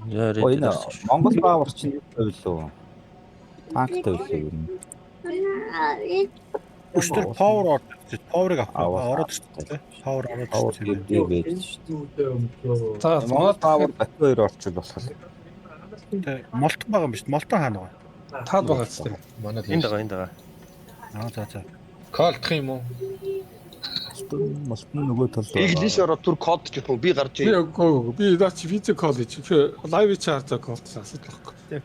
За Оо ready энэ орсон шүү. Монгол баавар чинь юу байв лөө? Танктай байлоо юу юм. Өчтөр power орж ирсэн. Power-ыг авах. Аваад. Ороод ирсэн тий. Power ороод Power ирсэн юм. дээр байж шүү дээ. За дээ. Монгол баавар Баку хоёр орчвол болох. Тий. Молтон байгаа юм биш. Молтон хаана байгаа? Таад байгаа ч тийм. Манай л Энд байгаа, энд байгаа. Аа за за. Колдох юм уу? Молтон нөгөө талд. Инглиш ороо түр код гэх юм би гарч Би ирээ. үгүй би наа чи видео кол хийж би лайв чи харж колдсон асуудал байхгүй.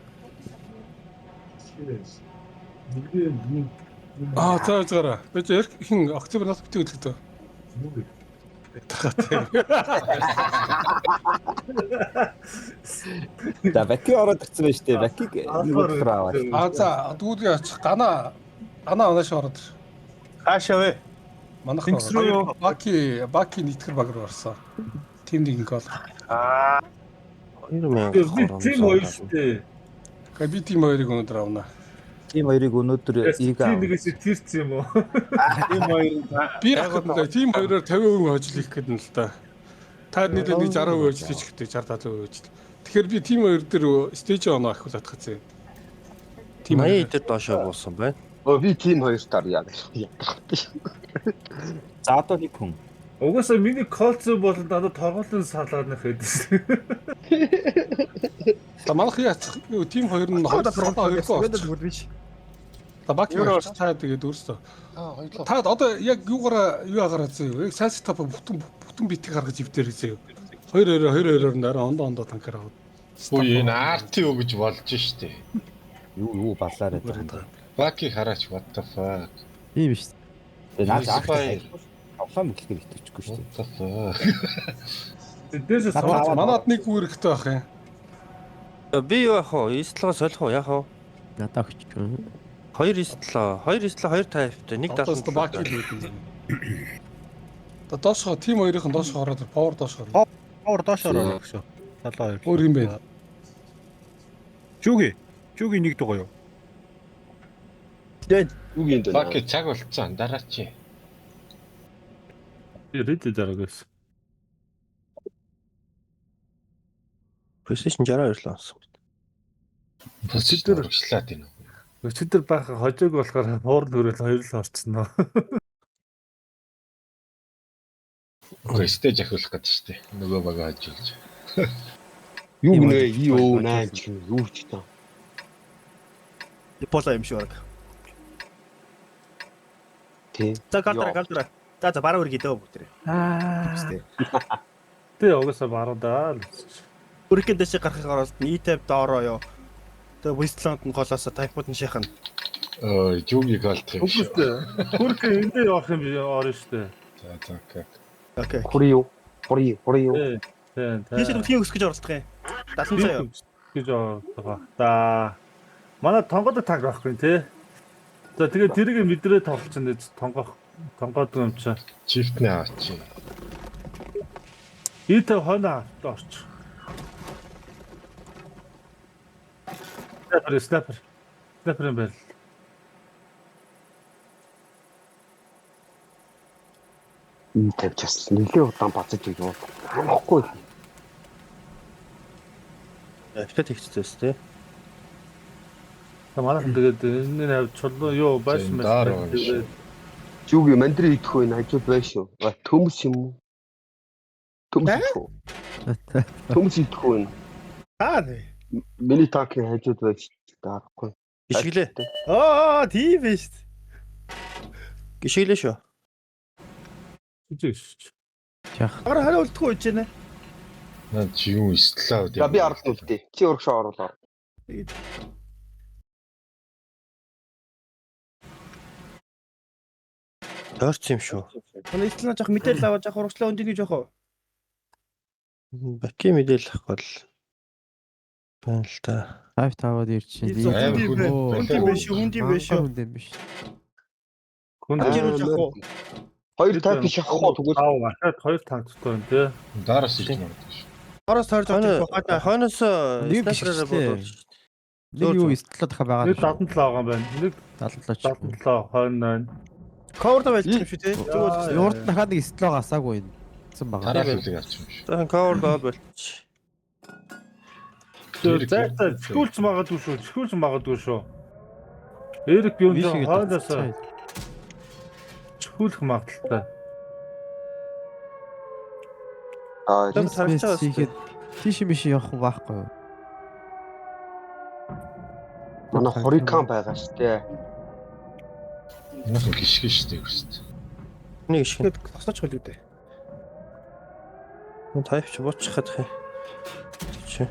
Аа за заараа. Би чи хин октябрь нас битгий үлдээ. За Баку ороод ирсэн байж тээ. Бакиг нөгөө талаар аваад. Аа за дүүдгээ очих гана гана унааш ороод ир. Хаашаа вэ? Манайх Тэнгис рүү юу? Баки нийтгэр баг руу орсон. Тим нэг гол. 2300. Тим хоёр шүү дээ. Гэ би тим хоёрыг өнөөдөр авна. Тим хоёрыг өнөөдөр ийг Тим авах. нэгээс тэрц юм уу? Тим хоёр Би яг тим хоёроор 50% хожил хийх гэдэг нь л та. Та нийлээд нэг 60% хожил хийчих гэдэг 60 70% хожил. Тэгэхээр би тим хоёр дээр стейж оноо ахиулах гэсэн. Тим 80 дээр доошоо буусан байна. Өө би тим хоёр таар яа ядах. За одоо нэг хүн. Угаасаа миний колцсон болон дандаа торгуулын салаад нэх хэдсэн. За манайх яачих юу тим хоёр нь хоёр хоёр руу биш. За бак юу та тэгээд өөрсдөө. Та одоо яг юугаараа юу яагараа зөө юу? Яг сайн сетап бүтэн бүтэн битийг гаргаж ивдэр зөө юу? Хоёр хоёр хоёр хоёроор нэрэ ондоо ондоо танкаар аваад. Үгүй энэ RT юу гэж болж штэ. Юу юу баллаар байдаг юм бэ? Баки хараач what the fuck. Тийм биш. Тэгээ наад Inspire. тоглоом гэхээр итгэжгүй шүү What the fuck. Дээшээ Наад сууж аваад Манад нэг үүрэгтэй байх юм. Би юу яах вэ? 9-7 солих уу? Яах вэ? Надаа өгч. 2 9-7, 2 9-7 2 тайптай, 1 Одоо өстө бак 77. л гэдэг юм. Одоо доошоо тим хоёрын доошоо ороод power доошоо. орно. Power доош ороо гэсэн. 72. Өөр юм бэ? Жүги. Жүги нэг дугаа юу? Юу юм бэ? Баки цаг болцсон дараач. Реди дараагаас. PlayStation 62 л онсон. Өчигдөр урагшлаад байна. Өчигдөр баахан хожоог болохоор хуурн хүрэл хоёр л орцсон. Үгүй стейж ахиулах гэдэг штэ. Нөгөө бага хожуулж. Юу гинэ EO 8 ч гинэ юу ч таа. Пола юм шиг баг. Тий. За калтра калтра. За за баруун үргээ дөө бүгд. Аа. Тэ угаасаа баруун даа л. Үргийн дэше гарахыг оролт E5 доороо ёо. Тэгээ Westland нь голоосоо Typhoon нь шахна. Ой, жүгийг олдох юм Үгүй шүү. дээ. Хүрхээ эндээ явах юм орно штэ. За за окей. Окей. Хури юу? Хури хури юу? Тий. Тий. Тийш үтгийн өсгөж оролдох юм. 70 сая. гэж байгаа. Да. Манай тонгоод танк байхгүй тий. За тэгээ тэрийг мэдрээ тоглолцсон нэ тонгох тонгоод юм чи. Чифтний аваач. Итэ хойно орч. Снайпер снайпер. Снайпер юм байл. И тавьчихсан. Нилээ удаан бацаж юу. Амахгүй. Автод хийгдсэн тий. Та манайхан тэгээд энэ хавь чулуу юу байшин Даар байгаа юм шиг. Зүг мандрын идэх вэ? Хажууд байш шүү. Төмс юм уу? Төмс идэх үү? Төмс идэх үү? Аа нэ. Миний танкны хажууд байж даарахгүй. Гიშгэлээ. Аа тийм биш. Гიშгэлээ шүү. Жижиг. Жах. Агар хариу үлдэхгүй үуч нэ. Наа чи юу истлаа За би ард нь үлдээ. Чи урагшаа оруулаа. Тойрч юм шүү. Манай истлэн жоох мэдээлэл аваад жоох урагшлаа өндөний жоох уу? Баки мэдээлэл авах бол байна л да. Тайп таваад ирж чинь. Амар хүн Хүн юм биш шүү, хүн юм биш шүү. Хүн юм биш. Хүн Хажуу руу жоох уу? Хоёр танк шахах уу тэгвэл аав ахаад хоёр танк дутуу юм тий. Daarаас ирж магадгүй шүү. Ороос тойрж авч ирэх хаа. Хойноос Нэг снайпераараа гიშгэлээ. буудвал шүү. Нэг юу эстлээ дахиад байгаа. Нэг 77 байгаа юм байна. Нэг 77 ч. 77 хойно байна. Cover-доо байлчих юм шүү тий. Зүг Яа. Урд дахиад нэг эстлээ гасаагүй юм. Гэсэн байгаа. Тараал үлэг авчих юм шүү. За cover доод болчих. За за чигүүлж магадгүй шүү. Чигүүлж магадгүй шүү. Эрик юм Вишигээ хойноос татчихсан. чигүүлэх магадaltaй. Аа Тэр харагдаж байгаа Хийхэд тийш миш явах юм байхгүй юу? манай хурикан байгаа штэ. Манайхан гიშгэн шүү дээ үст. Нэг шиг. Тэгээд тосооч хөл үү дээ. Тайп чи буучих хадах юм. Чи.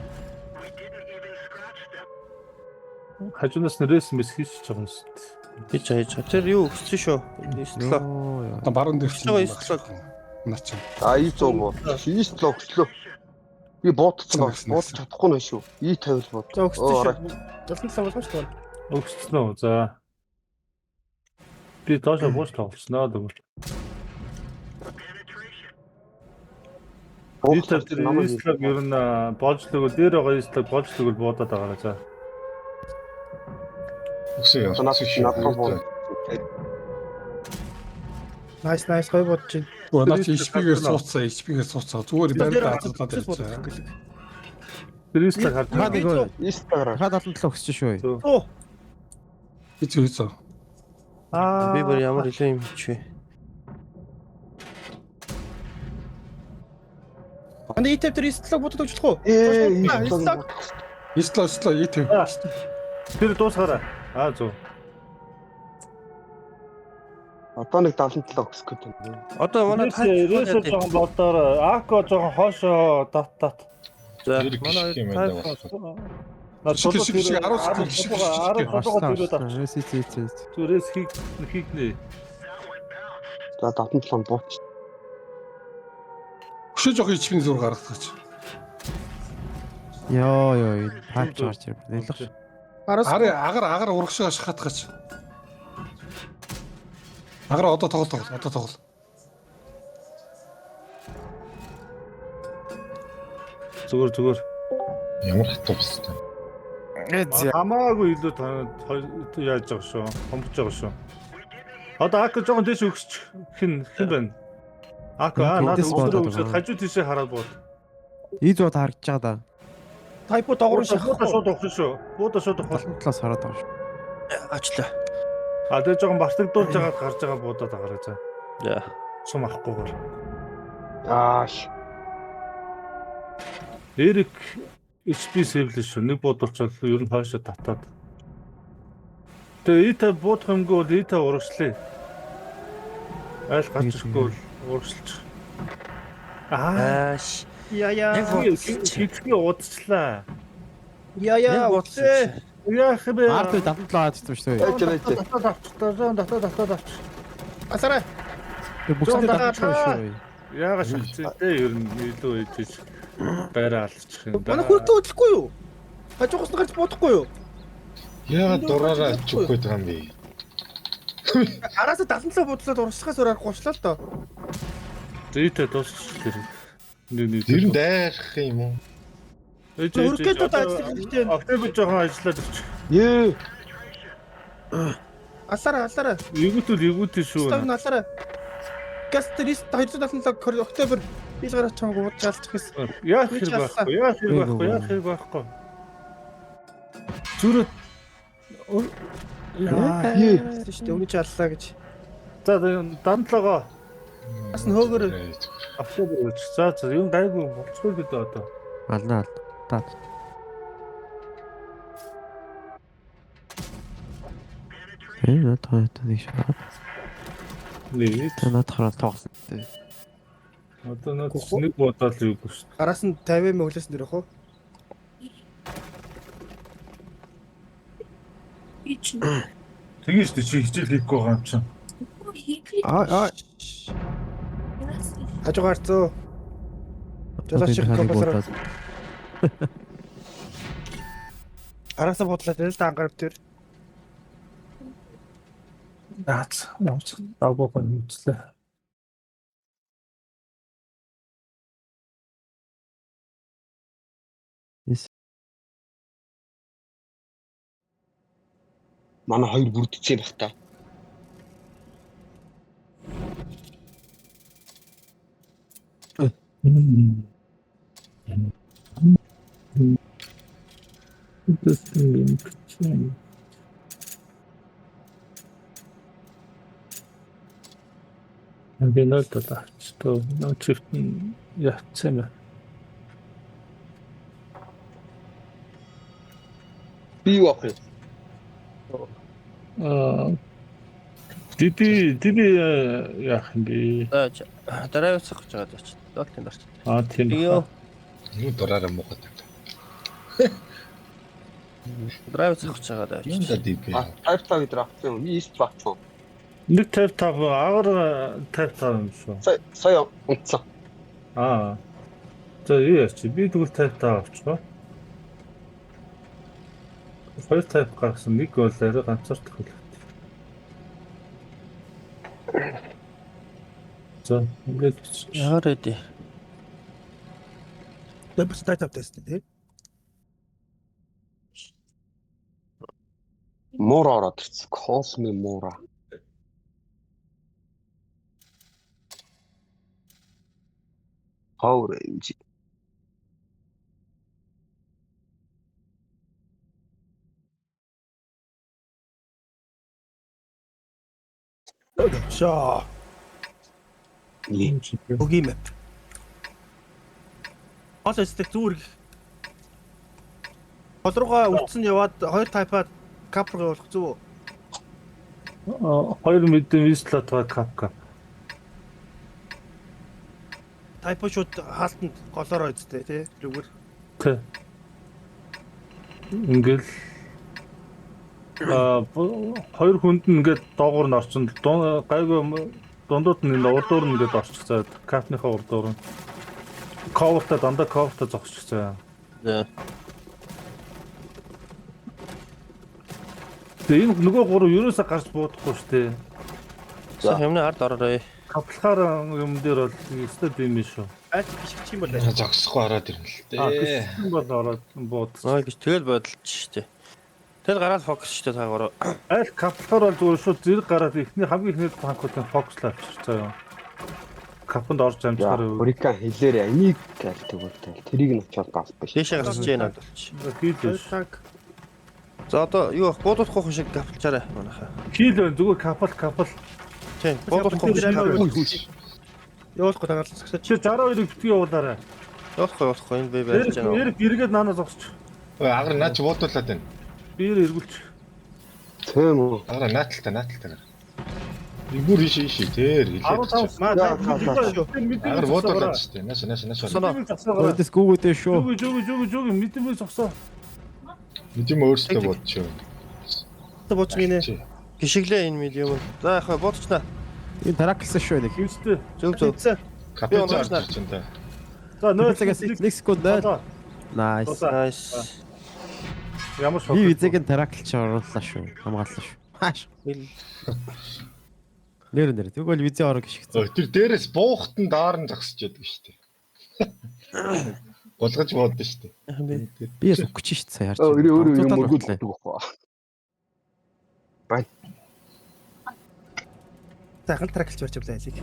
Хажуунаас нь рейс мэс хийчих байгаа юм шүү дээ. Хийж хийж. Тэр юу өссөн шүү. 9-7. Йоо ёо. Одоо баруун дээр чинь Өсөж байгаа наа чинь. А И 100 буу. И 7 өгслөө. Би буудсан баг. Буудаж чадахгүй нэ шүү. И 50 бууд. За өгсөн шүү. 77 болгоно шүү дээ. Өгссөн үү? За. Би доошо бууж тоглосноо тэгвэл. И тэр Ислаг ер нь болж лөгөө дээр байгаа Ислаг болж лөгөө буудаад байгаарай за. Үгүй Наад явсан шүү. над руу бууд. Nice nice гоё бодож байна. Өө наа чи HP-гээр сууцсан, HP-гээр сууцсан. Зүгээр Тэр барьд азлаад бодох ирсэн. гэлэг. Тэр Ислаг харж Хаа нэг байгаа. Instagram. Хаа 77 өссөн шүү. Зөв. Оо Хэцүү хэцүү. Аа Би бүр ямар илүү юм хийчихвэ. Анд ИТ дээр Ислаг бодод өгч болох уу? Ээ Ислаг Исло исло И50. Тэр дуусгаарай. Аа зөв. Одоо нэг 77 өгсөх гэдэг. Одоо манай Рейс тайп жоохон бодоор Ако жоохон хоошоо дат дат. За Эрик манай гიშгэх юм байна тайп болохоор. Наад Шиг, шиг, шиг, 10 секунд, шиг, шиг, шиг. 10 дөрөв авч. Эс эс эс эс. Зүрээс хийх хийгнэ. За 77 бууч. Өшөө жоох HP-ний зүр гаргах гэж. Йоо ёо энэ тайп ч гарч ирв. Нэлэх шүү. Араас Арын агар агар урагшаа шахах гэж. Агар одоо тоглол тоглол одоо тоглол. Зүгээр зүгээр. Ямар хатуу бистэй. Хамаагүй илүү яаж байгаа шүү. Хомбож байгаа шүү. Одоо Ако жоохон дэш өгсч хин хин байна. Ако аа наад Эндээс өсрөө буудаад өсөд байгаа. хажуу тийшээ хараад бууд. И 100 харагдаж байгаа да. тайпо доогуур Буудаа шахах. шууд ухсан шүү. Буудаа шууд ухсан. 77-аас хараад байгаа шүү. Аачлаа. А тэгээ жоохон бартагдуулж байгаад гарч байгаа буудаад агараа за. За. Сум авахгүйгээр. Аа ш. Эрик HP сэвлэн шүү. Нэг буудулчвал ер нь хойшоо татаад. Тэгээ ИТ буудах юмгүй бол ИТ урагшлаа. Айл гарч ирэхгүй бол урагшилж. Аа Ааш. Я я. Яг буудсан чи. хизгээ удчлаа. Я я. Яг буудсан чи. Яах юм бэ? Ард 77 авчихсан шүү дээ. Байж байж. Татаад авч. Татаад татаад авч. Асараа. Тэр бүксэндээ 77 шүү. Яагаад шахацсан те ер нь илүү ээжэж байраа алдчих юм да. Манай хүртээ хөдлөхгүй юу? Хажуугаас нь гарч буудахгүй юу? Яагаад дураараа очих гээд байгаа юм бэ? Араас 77 буудлаад урагшлахаас өөр аргагүй уучлаа л доо. Зүйтэй дуусчих тэр. Нэг нэг. Тэр нь дайрах юм уу? Өргөд одоо ажиллах хэрэгтэй байна. Октябрь жоохон ажиллаад өччих. Ее. Алаараа алаараа. Эвгүтэл эвгүтэл шүү. Став нь алаараа. Гастерист 277 октябрь бил гарах чамг уудаж алчих гэсэн. Яах хэрэг байхгүй. Яах хэрэг байхгүй. Яах хэрэг байхгүй. Зүрх Яа. Ее. Шүү дээ өгч аллаа гэж. За дандлогоо Бас нь хөөгөр октябрь өч. За за юм гайгүй болчихгүй гэдэг одоо. Алнаа ал. Та. Э над хоёр нэг шүү. Нэг. Та над хараад тоглосон. Одоо над нэг бодоод л юугүй шүү. араас нь 50 мөглөөс нэр ах уу? Тэгээ шүү дээ чи хичээл хийхгүй байгаа юм чинь. Аа аа. Хажуугаар зөө. Жолооч их компьютер. Араасаа буудлаа тэр л ангаар тэр. Наац. Наац. Дагуу гомдлоо. Манай хоёр бүрдчихээ бах та. Би 0.7 авч. Төө чифт нь явцсан юм. Би юу авах юм? Аа Диди диди яах юм бэ? За дараа явцах гэж байгаа даа чи. Лотлын дорч. Аа тийм. Юу? Юу дураараа муухай. Драйв цах гэж байгаа даа. Юм да диби. 55 өдр авсан юм. Би 9 авсан. Нэг 55 агар 55 юм шүү. Сая сая унтсан. Аа. За юу яач би тэгвэл 55 авчихва. 2 50 гаргасан нэг бол арай ганцаардах хөл. За ингээд бичиж. Яар эдэ. Тэгээд бас тайп тавьсан тий. Муур ороод ирсэн. Косми муура. Power MG. Шоо. Бүгийн map. Гол эсдэг зүгээр. Гол руугаа үлдсэн яваад хоёр тайпаа кап руу явуулах зүг үү? Хоёр мэдэн вислатва капка. Тайпо шууд хаалтанд голоороо үсттэй тий тэрүүгээр. Тэ. Ингээл хоёр хүнд нь ингээд доогуур нь орчин гайгүй дундууд нь энэ урдуур нь ингээд орчих заа. Капныхаа урдуур нь. Cover-тай дандаа cover-тай зогсчих заа. За. Тэгээ энэ нөгөө гурав ерөөсөө гарч буудахгүй шүү дээ. За юмны ард ороорой. Каплахаар юм дээр бол өстой бим шүү. Аль гიშгч юм бол аль. Зогсохгүй хараад ирнэ л Аа дээ. гиссэн бол ороод буудчих. Ой гэж тэгэл бодолч штэ. Тэгэл гараад фокус штэ та гурав. Аль каплахаар бол зүгээр шууд зэрэг гараад эхний хамгийн эхний танкуудын фокуслаа авчир заяа. Капанд орж амжихаар Хурикан хэлээрээ энийг тайл тэгвэл тайл. Тэрийг нь очиод галбаш. Дээшээ гарч जैन болч. хийл Хоёр танк. За одоо юу ах буудахгүй шиг каплчаарай манайхаа. Хийл байна зүгээр капал капал. Тийм буудахгүй шиг капл. Явуулахгүй тагаал зогсооч. Чи 62-ыг битгий явуулаарай. Явуулахгүй явуулахгүй энэ би барьж байна. Эрэг эргээд наана зогсч. Ой агар наа чи буудуулаад байна. Биеэр эргүүлч. Тийм үү. Агар нааталтай нааталтай. Бүр ийш ийш тэр хэлээд. 15 Маа За, Агар буудуулаад шүү дээ. Нааш нааш нааш. Зогсоогоо. Өөдөөс гүүгүүдээ шүү. Зүг зүг зүг зүг мэдмээ зогсоо. Мэдэм өөрсдөө бодчих. бууч гинэ. Гიშгэлээ энэ медиум. За яхаа буудчихна. Энэ тараклсан шүү нэг. Гинжтэй. Зөв зөв. Капитан орж ирж байна да. За 0 Цагаас 1 секунд 0. Nice. Nice. Ямар шок. Би визэг нь тараклч орууллаа шүү. Хамгааллаа шүү. Хааш. Нэр нэр. Тэгвэл визээ ороо гიშгцэн. Тэр дээрээс буухт нь доор нь зогсож яадаг шүү дээ. Гулгаж буудсан шүү дээ. Би сугч шүү дээ сая харж. Өөрөө өөрөө юм мөргүүлдэг байхгүй. Бай. Сайхан траклж барьж авлаа алиг.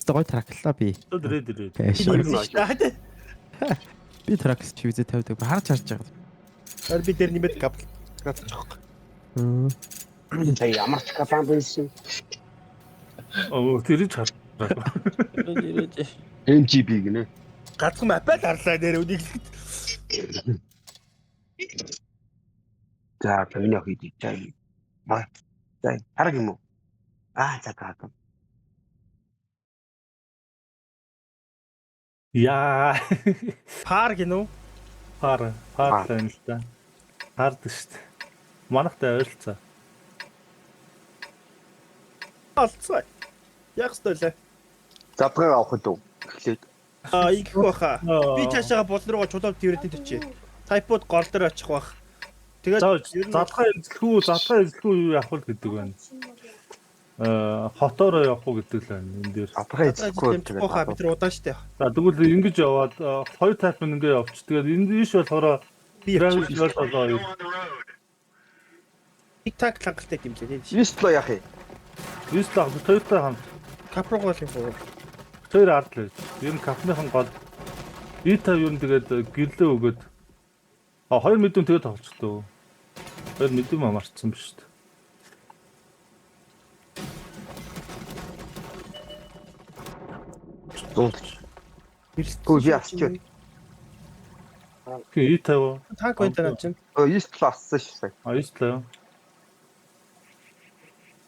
Тэ гой траклаа би. Ред ред. Би траклч визээ тавьдаг. Харж харж байгаа. Тэр би дээр нэмээд капл каплж байгаа. За ямар ч капан байсан. Оо тэрийг харж. MGB гинэ. Ганцхан мапаа л харлаа нэр үнийг хэлэхэд. За миний охид за. За хараг юм уу? Аа за за. Яа. Пар гинүү? Пар, пар л юм л да. Хард шүү дээ. Манайхтай ойролцоо. Олцоо. Яг ёстой лээ. Задгаа авах үү? Эхлээд. Аа ингэх баха. Би цаашаага булн руугаа чулуу тэрвэрэд төчээ. Тайпууд гол дээр очих бах. Тэгээд задгаа эзлэхүү, задгаа эзлэхүү юу явах вэ гэдэг байна. Хотоороо явах уу гэдэг л байна энэ дээр. Задгаа эзлэхгүй тэгээд баха бид нар удаан штэ. За тэгвэл ингэж яваад хоёр тайп нь ингэ явчих. Тэгээд энэ ийш болохоор би явчих. Нэг так хангалттай юм лээ. Вистло яах юм? Вистло хоёртой хамт. Кап руу гол юм уу? Тэр ард л байж. Ер нь капныхан гол. И5 ер нь тэгээд гэрлээ өгөөд А хоёр мэдүүн тэгээ тоглолцдог. Хоёр мэдүүн амарцсан биш үү? Дунд. Гүү би асч. Ки И50. Танк байна даа чинь. Өө 9-7 ассан шүү. А 9-7.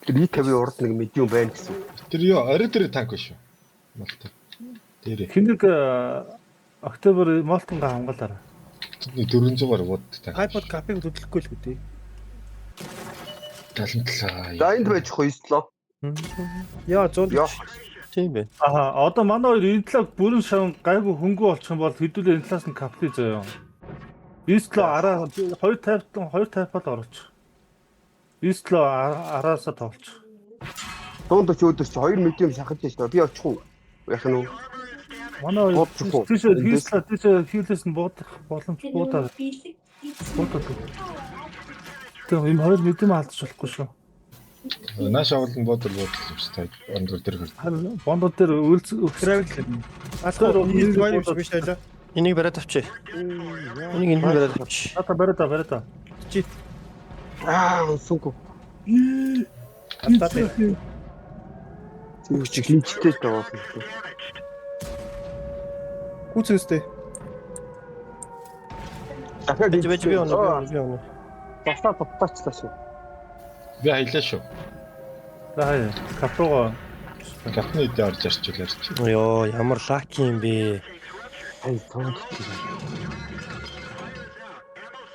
Тэр И50-ийн урд нэг медиум байна гэсэн. Тэр юу орой дээр танк биш үү? Молтон. Дээрээ. Хинэг Октябрь Молтонго хамгаалаарай. 400-аар бод танк. Хайпод капыг хөдлөхгүй л үү. 77. За энд байж хөө 9-7. Яа 100. Яа. Тийм байна. Аха, одоо манай хоёр энэ талаа бүрэн шавн гайгүй хөнгөө болчих юм бол хэдүүлээ энэ талаас нь капли заяа. 9-7 араа 250 250-аар орооч. 9-7 араасаа тоглолчих. Дунд ч өөдөөс чи хоёр медиум шахаж байна шүү. Би очих уу? Яах нь вэ? Манай хоёр Буудчих уу? тийшээ хийслээ тийшээ хийлээс нь буудах боломж буудаа. Буудаад. Тэгээ ийм хоёр мэдэм алдчих болохгүй шүү. Нааш авалн бодол бодол юм шүү. Ондор дээр хөр. Харин бондод дээр үлц Travel. Алхах нэг гоё юм шиг биш байлаа. Энийг бариад авчи. Энийг энд нь бариад авчи. Ата бариад бариад. Чи Аа, сүнгүй. алдаад. Зүгч хинчтэй л байгаа юм. Гүцэн өстэй. Дахиад Байж байж би оноо би оноо. Засаа дутаачлаа шүү. Би хаялаа шүү. За хаяа. Капрого. Капны үдэ орж арчил арч. Йоо, ямар лаки юм бэ? Ай, тоонд чи.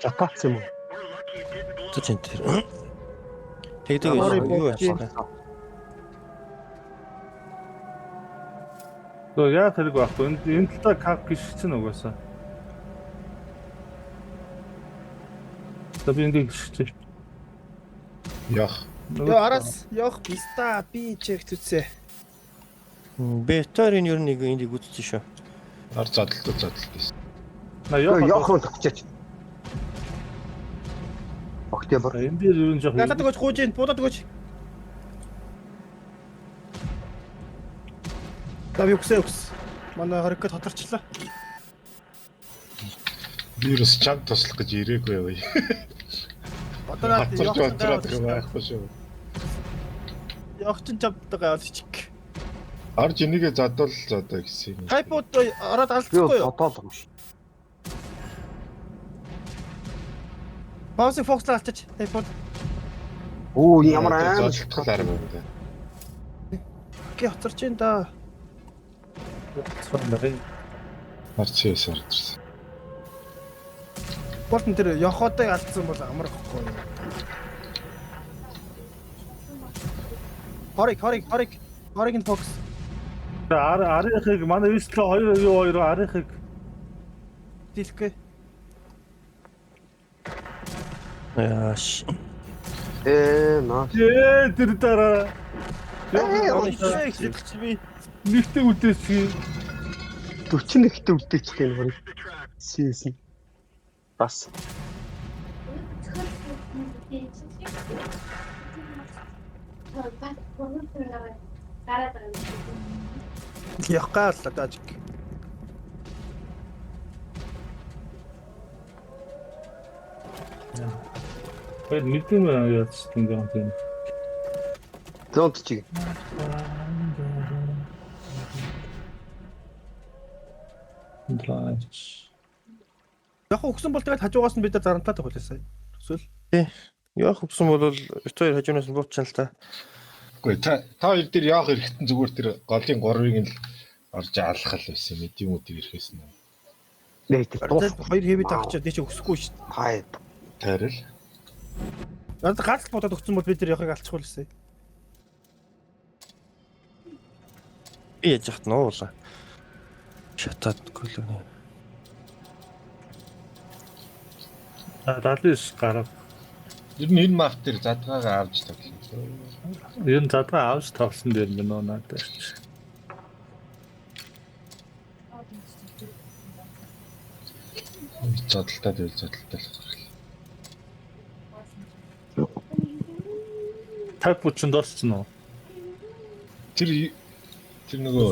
Жатаац юм уу? Зү чинь тэр. Тэгдэг юу яасан. Зөө яа хэрэг байхгүй. Энэ энэ талаа кап гიშгцэн угаасаа. За би энийг гიშгчээ. Яах. Йоо араас явах биста би чек зүтсэ. Бетарын ер нь нэг энийг үтсэн шүү. Ар задлаа задлаа. На яах Яах руу төгчөөч. Октябрь. Энэ дээр ер нь жоох. Надад өгөөч гууж ин буудаад өгөөч. За би үгсээ үгс. Манай хориг тодорчлаа. Вирус чамд туслах гэж ирээгүй яваа. Одоо наад Хацарч явах батраад гэх байхгүй шүү. Явах чинь чамтайгаа олчих. Орж энийгээ задвал задаа гэсэн юм. Хайпууд ороод Би алдахгүй юу? бодоол юм шиг. Баунси Фокслаа алчаач. Хайпууд. Оо ямар аим задлах арга юм да. Гэ хоцорч ин да. Арч яас орж ирсэн. Болтон тэр Йоходыг алдсан бол амар ихгүй юу? Хориг хориг хориг хориг нь Фокс. Ар арихыг манай 9 7 2 юу 2 арихыг Дийлэхгүй. Яаш. Наа. Ээ тэр дараа. Яа их би. Нэгтэй үлдээсгий. 41-т үлдээчлээ энэ хориг. Сийсэн. Бас. Явах гал дажиг. Хоёр мэдэм яаж юм бэ юм. Зонд чиг. Драйч. Яг өгсөн бол тэгээд хажуугаас нь бид нар зарантаа тавих лээ. Төсөөл. Яах өгсөн бол бит хоёр хажуунаас нь буучсан л та. Үгүй та хоёр дээр яах хэрэгтэн зүгээр тэр голын гурвыг нь л орж алах л байсан юм. Медиумүүдийг ирэхээс нь. Нэ тэр дуус. Хоёр хэвээ тагчаад тийч өгсөхгүй шүү дээ. Хай. Тайрал. Надад ганц л бодоод өгсөн бол бид нар явахыг алчихвал лээ. Би яж хат нуула. Шатаадгүй л нэ. 79 гарав. Ер нь энэ мап дээр задгаагаа авч тоглоно. Ер нь задгаа авч тоглосон дээр юм нөө надад. Задлалтаа дээр задлалтаа л гаргал. 50 30-нд орсон уу? Тэр тэр нөгөө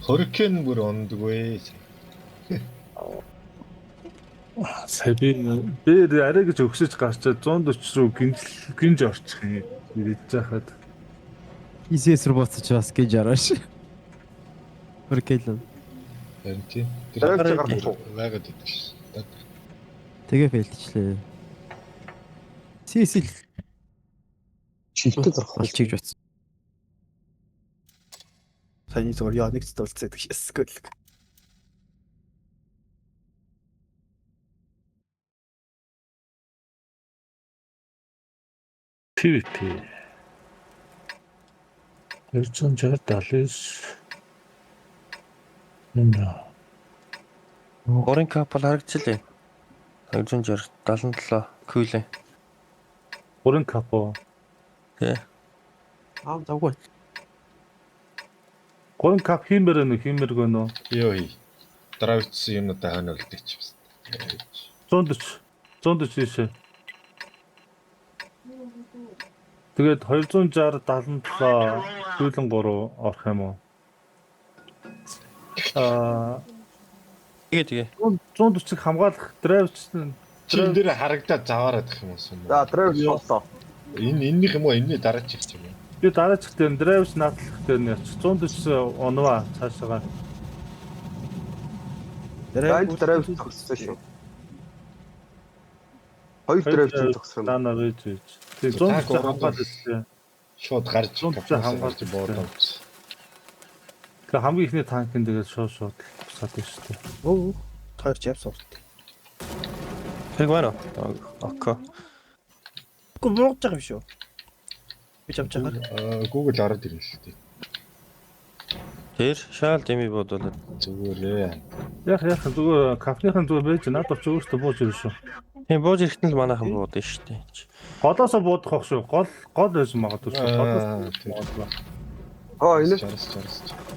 хөрөкэн бүр ундаггүй. Сая би дээр арай гэж өгсөж гарчаад 140 руу гинж орчих юм. Ирэж байхад Изээс рүү буцаж бас гэж арааш. Бүркэл. Харин тийм. Драйв гарах уу? Байгаад идэг шээ. Тэгээ фейлдчихлээ. Сисил Шилтэй гарах уу? болчих гэж бодсон. Саяны зүгээр яа нэг ч дулцсан гэдэг шээсгүй л. PVP. 260 79. Нэмэ. 3 капал харагдчихлээ. 260 77 кюлэ. 3 капо. Тий. Аа завгүй. 3 кап хиймээр нэ хиймээргүй нөө. Йоо хий. Драйвчсан юмнуудаа хойно үлдээч юм. 140 140 ийшээ. Тэгээд 260 77 сүүлэн 3 орох юм уу? Аа Тэгээ тэгээ. 140-ыг хамгаалах драйвчсан Чи энэ дээр харагдаад заваараад их юм уу? За драйв боллоо. Энэ энэнийх юм уу? Энэний дараачих юм уу? Би дараачих дээр драйвч наадлах дээр нь явчих. 140 унваа цаашаа. Драйв драйв зогссон шүү. Хоёр драйв зогссон юм. Дана вэж вэж. Тэг 140 хамгаалах гэсэн. Шууд гарч 140 хамгаалж буудав. Тэгээ хамгийн ихний танкын тэгээд шууд шууд буцаад байна шүү дээ. Өө. Хоёр ч явсан урт. Хэрэг байна уу? Окей. Үгүй буугж байгаа юм шүү. Би ч авч байгаа. Google ороод ирнэ л дээ. Тэр шаал дими бодвол Зүгээр ээ. Яг яг зүгээр кафеныхан зүгээр байж надад ч өөртөө бууж ирнэ шүү. Тийм бууж ирэхэд нь л манайхан буудсан шүү дээ. Голоосоо буудах байх шүү. Гол гол байсан магадгүй шүү. Голоос буудлаа. Аа энэ 60 60.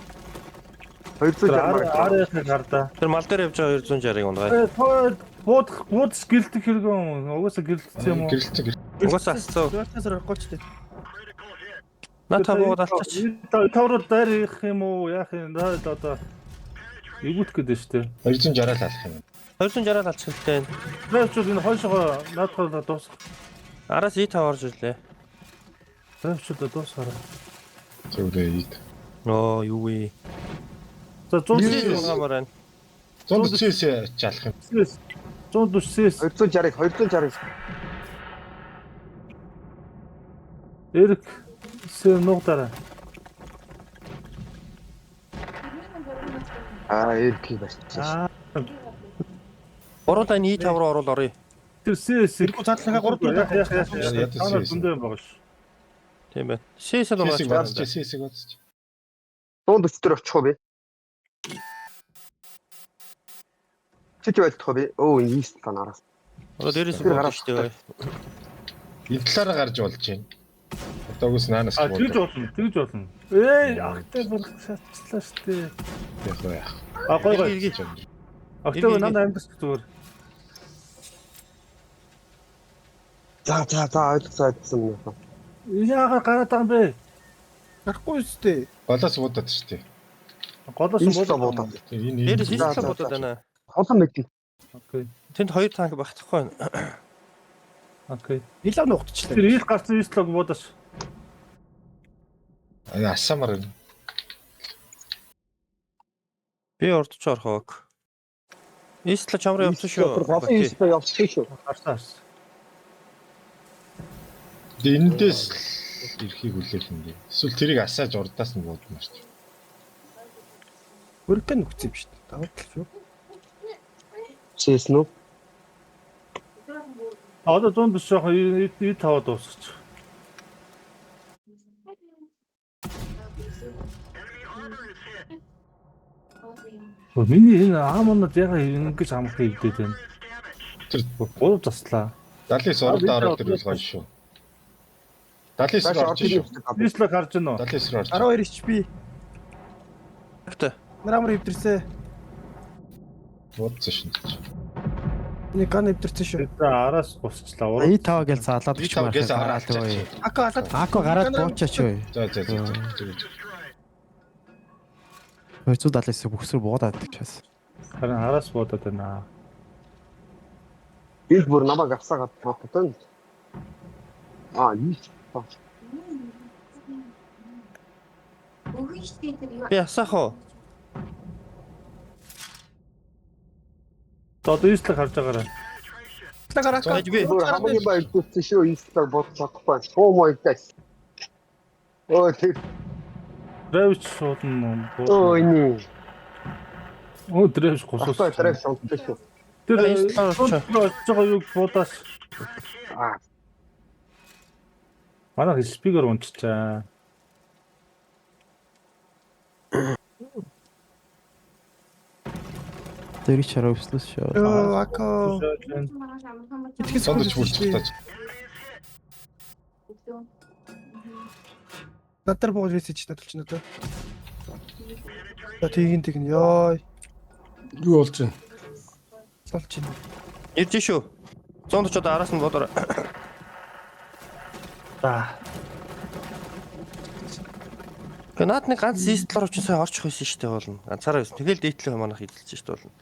260 маа. Арийнхыг хардаа. Тэр мал дээр явж байгаа 260-ыг унгая. Буудах буудас гэлдэх хэрэг юм. Угаасаа гэлдсэн юм уу? Гэрэлцэн Угаасаа асцаа. Зурцаас орохгүй ч дээ. Наа та буугаад алчаач. Тавруу дайр их юм уу? Яах юм? Даа одоо эвгүтэх гэдэг шүү дээ. 260 л алах юм. 260 л алчих хэрэгтэй. Драйвчул энэ хойшоогоо наадхаа дуусах. Араас И5 орж ирлээ. Драйвчул дуусгаарай. Зүгээр ид. Оо юу вэ? За 140 унгамаар байна. 149 жалах юм. 149 260-ыг 260-ыг Эрик сэ нуугдараа. Аа Эрикийг барьчихсан шүү. Гурван И5 руу орвол оръё. Тэр CS Тэргүй цаатлахаа 3 дөрөв яах яах яах. Танаа зөндөө юм байгаа шүү. Тийм байна. CS л CS-ийг унгааж. бодчих, CS-ийг бодчих. 140 дээр очих уу би? Чич байлдах уу би? Өө энэ East та нараас. Одоо дээрээс буудсан шүү дээ. Энэ талаараа гарч болж байна. Одоогоос наанаас А тэгж болно, тэгж болно. Эй, агтай бүр шатчлаа шүү дээ. Яг уу яах. А гой гой. Агтай надад амьдч зүгээр. За за за ойлгосон ойлгосон юм. Яагаад гараад байгаа юм бэ? Гарахгүй үстэй. Голоос буудаад шүү дээ. Голоос East буудаад. Энэ Дээрээс East буудаад байна. Холон мэднэ. Окей. Тэнд хоёр танк багтахгүй байна. Окей. Нилээ нухтчлаа. Тэр ил гарсан East лог буудаач. Асаамар байна. Би урдч орох ок. East л чамраа явсан шүү. Голон East явсан шүү. Гарсан харсан. Тэгээ эндээс ирэхийг хүлээх юм дээ. Эсвэл тэрийг асааж урдаас нь буудмаар ч. Хөргөн нүгцэн юм шүү дээ. Давуу тал шүү. CS нүү? Одоо 140 жоохон И5 дуусгач. Миний энэ аамнад яга ингэж амархан ивдээд байна. Тэр гурав заслаа. 79 урдаа ороод ирвэл гоё шүү. 79 рүү орж шүү. Нийслэг харж гинөө. 79 рүү орж. 12 HP. Автаа. Нарамар эвдэрсэ. Буудсан шин. Нэг ган эвдэрсэн шүү. За араас босчлаа. И5 гэж заалаад И5 гэж гараад Ака алаад. Ако гараад буучаач юу. За за за. Зүгээр. 279 бүхсэр буудаад чаас. Харин араас буудаад байна. Би бүр намайг авсаагаад таахтай. Аа, юу. Би асаах уу? За одоо East-ийг харж байгаарай. Талаар Байж би. Бүр хамгийн ба илдүүлсэн шүү. Инстаг бод чадахгүй. Шуу моёдас. Өө тэр Драйвч шуудна. өө энэ. Өө драйвч гусаас. Асаа драйв сонссон шүү. Тэр East-ээр очих. очиж байгаа юг буудаас Аа, манай спикер унтчаа. Дэрэг чараа өвслөөс шүү. Йоо, Ако. Сандч бүрчих тааж. Над дээр бууж ресэж надад чинь одоо. За тэгин тэгин ёо. Юу болж байна? Болж байна. Ирж шүү. 140 одоо араас нь бодороо. За. Тэгээ наад нэг ганц East руу чинь сая орчих байсан шүү дээ болно. Ганцаараа байсан. Тэгэл дээдлээ манайх эзэлж шүү дээ болно.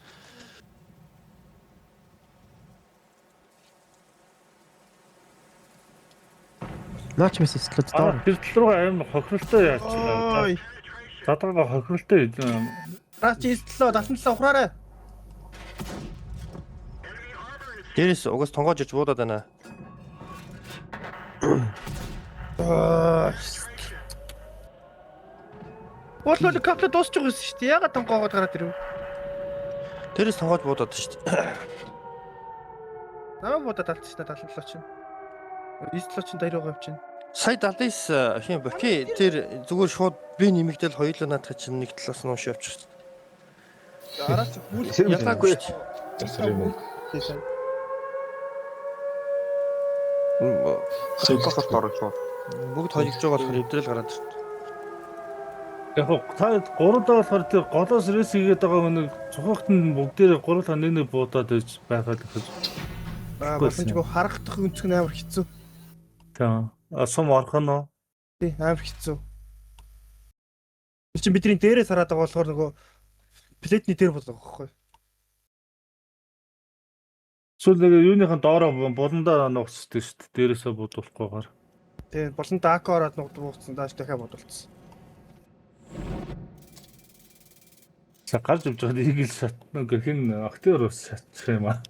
Наач мэс эслээд Аа доор. тэр тал руугаа аим хохиролтой яачихлаа. Ой. Задгаа хохиролтой. Наа чи эслээ 77 ухраарай. Дээрээс угаас тонгоож ирж буудаад байна. Аа. Боолол капла дуусчих байсан шүү дээ. Ягаад тонгоогоод гараад ирэв? Дээрээс тонгоож буудаад шүү дээ. Намайг будаад алдчихна 77 чинь. 97 чинь дайруугаа явчихна. Сая 79 хин баки тэр зүгээр шууд би нэмэгдэл хоёулаа наадах чинь нэг талаас нь унш явчих. Араа чи хүл Ялгаагүй шүү дээ. Засрын мөнгө. хийсэн. Сэгсэлт орж шүү. Бүгд хожигдж байгаа болохоор эвдрэл гараад ирсэн. Яг хоо та гурвдаа болохоор тэр голоос рейс хийгээд байгаа нэг цухагт нь бүгдээрээ гурлаа нэг нэг буудаад байж байхад гэж. Аа боломжгүй харагдах өнцөг нь амар хэцүү. Тийм. Сум орох нь уу? Тий, амар хэцүү. Тэр чинь бидний дээрээс хараад байгаа болохоор нөгөө плетний дээр болдог байхгүй. Эсвэл нэг юуныхан доороо буландаа нугасдаг шүү дээ. Дээрээсээ буудуулахгүйгээр. Тий, болон дако ороод нугд бууцсан дааш дахиад бодулцсан. За гарч явж байгаад игэл шат нэг хин актер бас шатчих юм аа.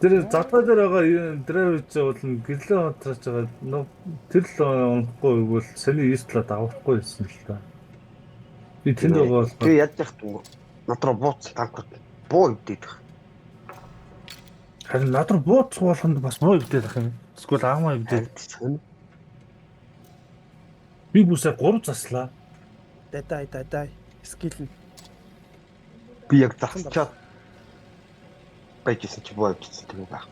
Тэр задгаа дээр байгаа драйвч бол гэрлээ унтраач байгаа нөө тэр л унахгүй бол саний East-лаа давахгүй байсан л та. Би тэнд байгаа Тэгээ болохоор яаж яах юм бэ? Над руу бууц танкууд буу өвдөд. харин над руу бууцах болгонд бас муу өвдөд ах юм. Эсвэл аамаа өвдөд. Би бүсээ 3 заслаа. Дадай дадай скил нь. Би яг засчаад байжсэн чи буу өвдсөн тийм байх.